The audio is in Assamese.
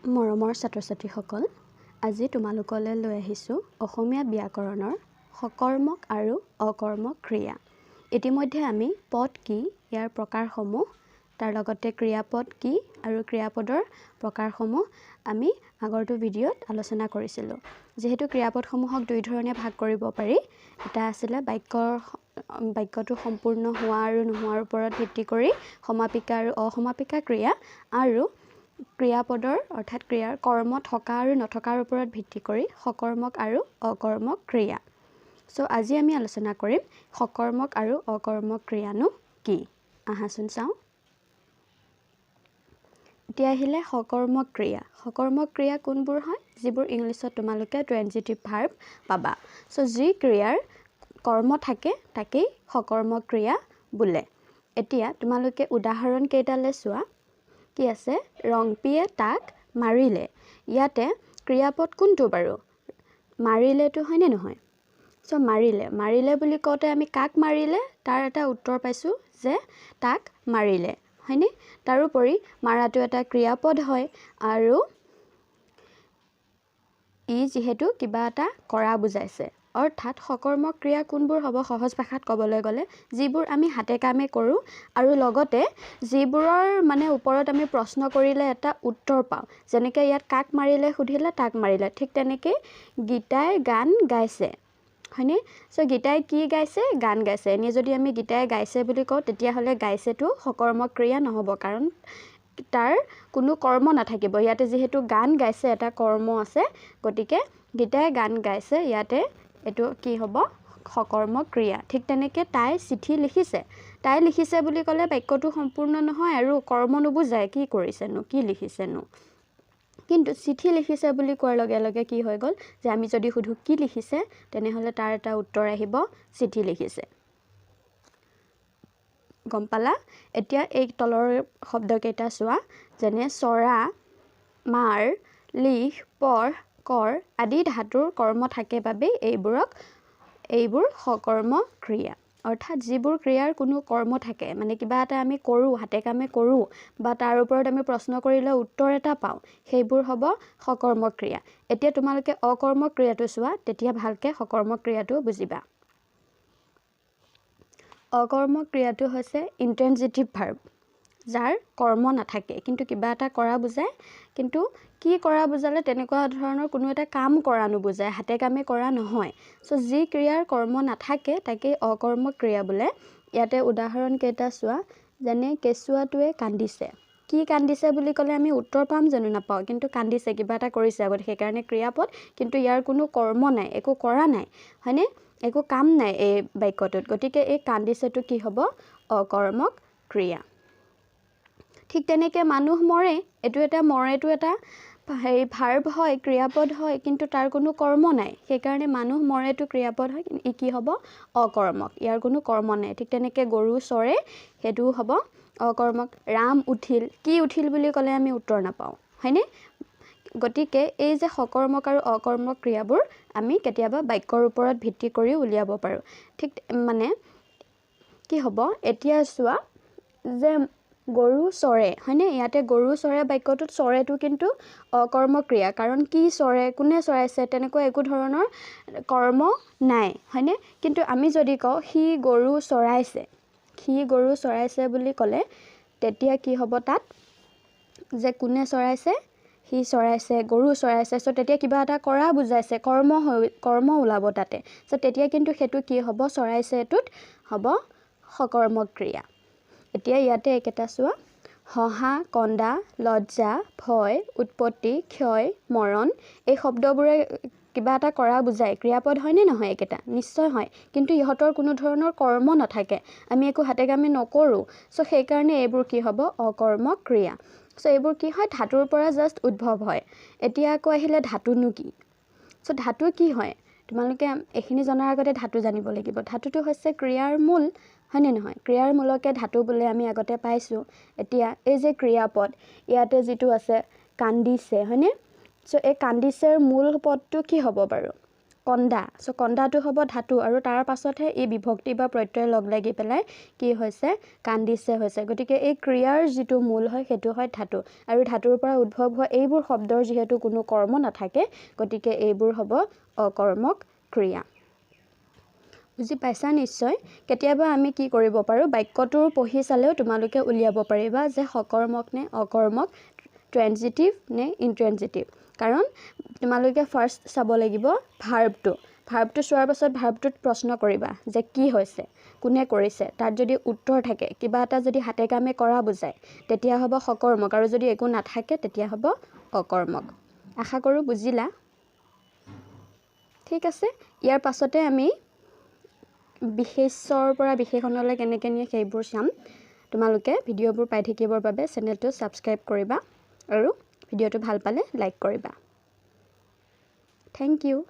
মৰমৰ ছাত্ৰ ছাত্ৰীসকল, আজি তোমালোকলৈ লৈ আহিছোঁ অসমীয়া ব্যাকৰণৰ সকৰ্মক আৰু অকৰ্মক ক্ৰিয়া। ইতিমধ্যে আমি পদ কি, ইয়াৰ প্ৰকাৰসমূহ, তাৰ লগতে ক্ৰিয়াপদ কি আৰু ক্ৰিয়াপদৰ প্ৰকাৰসমূহ আমি আগৰটো ভিডিঅ'ত আলোচনা কৰিছিলোঁ। যিহেতু ক্ৰিয়াপদসমূহক দুই ধৰণে ভাগ কৰিব পাৰি, এটা আছিলে বাক্যটো সম্পূৰ্ণ হোৱা আৰু নোহোৱাৰ ওপৰত ভিত্তি কৰি সমাপিকা আৰু অসমাপিকা ক্ৰিয়া, আৰু ক্ৰিয়াপদৰ অৰ্থাৎ ক্ৰিয়াৰ কৰ্ম থকা আৰু নথকাৰ ওপৰত ভিত্তি কৰি সকৰ্মক আৰু অকৰ্মক ক্ৰিয়া। চ' আজি আমি আলোচনা কৰিম সকৰ্মক আৰু অকৰ্মক ক্ৰিয়ানো কি। আহাচোন চাওঁ। এতিয়া আহিলে সকৰ্মক ক্ৰিয়া। সকৰ্মক ক্ৰিয়া কোনবোৰ হয়? যিবোৰ ইংলিছত তোমালোকে ট্ৰেনজিটিভ ভাৰ্ব পাবা। চ' যি ক্ৰিয়াৰ কৰ্ম থাকে তাকেই সকৰ্মক ক্ৰিয়া বোলে। এতিয়া তোমালোকে উদাহৰণ কেইটালৈ চোৱা। কি আছে? ৰংপিয়ে তাক মাৰিলে। ইয়াতে ক্ৰিয়াপদ কোনটো বাৰু? মাৰিলেটো হয়নে নহয়? চ' মাৰিলে, মাৰিলে বুলি কওঁতে আমি কাক মাৰিলে তাৰ এটা উত্তৰ পাইছোঁ যে তাক মাৰিলে, হয়নে? তাৰোপৰি মাৰাটো এটা ক্ৰিয়াপদ হয় আৰু ই যিহেতু কিবা এটা কৰা বুজাইছে। অৰ্থাৎ সকৰ্মক ক্ৰিয়া কোনবোৰ হ'ব সহজ ভাষাত ক'বলৈ গ'লে যিবোৰ আমি হাতে কামে কৰোঁ আৰু লগতে যিবোৰৰ মানে ওপৰত আমি প্ৰশ্ন কৰিলে এটা উত্তৰ পাওঁ। যেনেকৈ ইয়াত কাক মাৰিলে সুধিলে তাক মাৰিলে, ঠিক তেনেকেই গীতাই গান গাইছে, হয়নে? চ' গীতাই কি গাইছে? গান গাইছে। এনেই যদি আমি গীতাই গাইছে বুলি কওঁ তেতিয়াহ'লে গাইছেটো সকৰ্মক ক্ৰিয়া নহ'ব, কাৰণ তাৰ কোনো কৰ্ম নাথাকিব। ইয়াতে যিহেতু গান গাইছে এটা কৰ্ম আছে, গতিকে গীতাই গান গাইছে ইয়াতে এইটো কি হ'ব? সকৰ্মক ক্ৰিয়া। ঠিক তেনেকৈ তাই চিঠি লিখিছে। তাই লিখিছে বুলি ক'লে বাক্যটো সম্পূৰ্ণ নহয় আৰু কৰ্ম নুবুজায়, কি কৰিছেনো, কি লিখিছেনো। কিন্তু চিঠি লিখিছে বুলি কোৱাৰ লগে লগে কি হৈ গ'ল যে আমি যদি সোধোঁ কি লিখিছে, তেনেহ'লে তাৰ এটা উত্তৰ আহিব চিঠি লিখিছে। গম পালা? এতিয়া এই তলৰ শব্দকেইটা চোৱা, যেনে চৰা, মাৰ, লিখ, পঢ়, কৰ আদি ধাতুৰ কৰ্ম থাকে বাবেই এইবোৰ সকৰ্ম ক্ৰিয়া। অৰ্থাৎ যিবোৰ ক্ৰিয়াৰ কোনো কৰ্ম থাকে, মানে কিবা এটা আমি কৰোঁ, হাতে কামে কৰোঁ বা তাৰ ওপৰত আমি প্ৰশ্ন কৰিলে উত্তৰ এটা পাওঁ, সেইবোৰ হ'ব সকৰ্ম ক্ৰিয়া। এতিয়া তোমালোকে অকৰ্ম ক্ৰিয়াটো চোৱা, তেতিয়া ভালকৈ সকৰ্ম ক্ৰিয়াটো বুজিবা। অকৰ্ম ক্ৰিয়াটো হৈছে ইনট্ৰেনজিটিভ ভাৰ্ব, যাৰ কৰ্ম নাথাকে কিন্তু কিবা এটা কৰা বুজায়, কিন্তু কি কৰা বুজালে তেনেকুৱা ধৰণৰ কোনো এটা কাম কৰা নুবুজায়, হাতে কামে কৰা নহয়। চ' যি ক্ৰিয়াৰ কৰ্ম নাথাকে তাকেই অকৰ্ম ক্ৰিয়া বোলে। ইয়াতে উদাহৰণ কেইটা চোৱা, যেনে কেঁচুৱাটোৱে কান্দিছে। কি কান্দিছে বুলি ক'লে আমি উত্তৰ পাম জানো? নাপাওঁ। কিন্তু কান্দিছে, কিবা এটা কৰিছে আগত, সেইকাৰণে ক্ৰিয়াপদ, কিন্তু ইয়াৰ কোনো কৰ্ম নাই, একো কৰা নাই, হয়নে? একো কাম নাই এই বাক্যটোত, গতিকে এই কান্দিছেটো কি হ'ব? অকৰ্মক ক্ৰিয়া। ঠিক তেনেকৈ মানুহ মৰে, এইটো এটা মৰেটো এটা হেৰি ভাৰ্ব হয়, ক্ৰিয়াপদ হয়, কিন্তু তাৰ কোনো কৰ্ম নাই, সেইকাৰণে মানুহ মৰেটো ক্ৰিয়াপদ হয়, ই কি হ'ব? অকৰ্মক, ইয়াৰ কোনো কৰ্ম নাই। ঠিক তেনেকৈ গৰু চৰে, সেইটোও হ'ব অকৰ্মক। ৰাম উঠিল, কি উঠিল বুলি ক'লে আমি উত্তৰ নাপাওঁ, হয়নে? গতিকে এই যে সকৰ্মক আৰু অকৰ্মক ক্ৰিয়াবোৰ আমি কেতিয়াবা বাক্যৰ ওপৰত ভিত্তি কৰিও উলিয়াব পাৰোঁ। ঠিক মানে কি হ'ব এতিয়া চোৱা যে গৰু চৰে, হয়নে? ইয়াতে গৰু চৰে বাক্যটোত চৰেটো কিন্তু অকৰ্ম ক্ৰিয়া, কাৰণ কি চৰে, কোনে চৰাইছে, তেনেকুৱা একো ধৰণৰ কৰ্ম নাই, হয়নে? কিন্তু আমি যদি কওঁ সি গৰু চৰাইছে, সি গৰু চৰাইছে বুলি ক'লে তেতিয়া কি হ'ব তাত যে কোনে চৰাইছে, সি চৰাইছে, গৰু চৰাইছে। চ' তেতিয়া কিবা এটা কৰা বুজাইছে, কৰ্ম হৈ কৰ্ম ওলাব তাতে। চ' তেতিয়া কিন্তু সেইটো কি হ'ব? চৰাইছেটোত হ'ব সকৰ্মক ক্ৰিয়া। এতিয়া ইয়াতে একেটা চোৱা, হহা, কন্দা, লজ্জা, ভয়, উৎপত্তি, ক্ষয়, মৰণ, এই শব্দবোৰে কিবা এটা কৰা বুজায়, ক্ৰিয়াপদ হয়নে নহয়? একেটা নিশ্চয় হয়, কিন্তু ইহঁতৰ কোনো ধৰণৰ কৰ্ম নাথাকে, আমি একো হাতে কামে নকৰোঁ। চ' সেইকাৰণে এইবোৰ কি হ'ব? অকৰ্মক ক্ৰিয়া। চ' এইবোৰ কি হয়? ধাতুৰ পৰা জাষ্ট উদ্ভৱ হয়। এতিয়া আকৌ আহিলে ধাতুনো কি? চ' ধাতু কি হয়? তোমালোকে এইখিনি জনাৰ আগতে ধাতু জানিব লাগিব। ধাতুটো হৈছে ক্ৰিয়াৰ মূল, হয়নে নহয়? ক্ৰিয়াৰ মূলকে ধাতু বোলে আমি আগতে পাইছোঁ। এতিয়া এই যে ক্ৰিয়াপদ ইয়াতে যিটো আছে কান্দিছে, হয়নে? চ' এই কান্দিছেৰ মূল পদটো কি হ'ব বাৰু? কন্দা। চ' কন্দাটো হ'ব ধাতু আৰু তাৰ পাছতহে এই বিভক্তি বা প্ৰত্যয় লগ লাগি পেলাই কি হৈছে? কান্দিছে হৈছে। গতিকে এই ক্ৰিয়াৰ যিটো মূল হয় সেইটো হয় ধাতু, আৰু ধাতুৰ পৰা উদ্ভৱ হোৱা এইবোৰ শব্দৰ যিহেতু কোনো কৰ্ম নাথাকে, গতিকে এইবোৰ হ'ব অকৰ্মক ক্ৰিয়া। বুজি পাইছা নিশ্চয়? কেতিয়াবা আমি কি কৰিব পাৰোঁ, বাক্যটো পঢ়ি চালেও তোমালোকে উলিয়াব পাৰিবা যে সকৰ্মক নে অকৰ্মক, ট্ৰেনজিটিভ নে ইনট্ৰেনজিটিভ। কাৰণ তোমালোকে ফাৰ্ষ্ট চাব লাগিব ভাৰ্বটো। ভাৰ্বটো চোৱাৰ পাছত ভাৰ্বটোত প্ৰশ্ন কৰিবা যে কি হৈছে, কোনে কৰিছে। তাত যদি উত্তৰ থাকে, কিবা এটা যদি হাতে কামে কৰা বুজায়, তেতিয়া হ'ব সকৰ্মক, আৰু যদি একো নাথাকে তেতিয়া হ'ব অকৰ্মক। আশা কৰোঁ বুজিলা। ঠিক আছে, ইয়াৰ পাছতে আমি বিশেষ্যৰ পৰা বিশেষণলৈ কেনেকৈ নিয়ে সেইবোৰ চাম। তোমালোকে ভিডিঅ'বোৰ পাই থাকিবৰ বাবে চেনেলটো ছাবস্ক্ৰাইব কৰিবা আৰু ভিডিঅ'টো ভাল পালে লাইক কৰিবা। Thank you.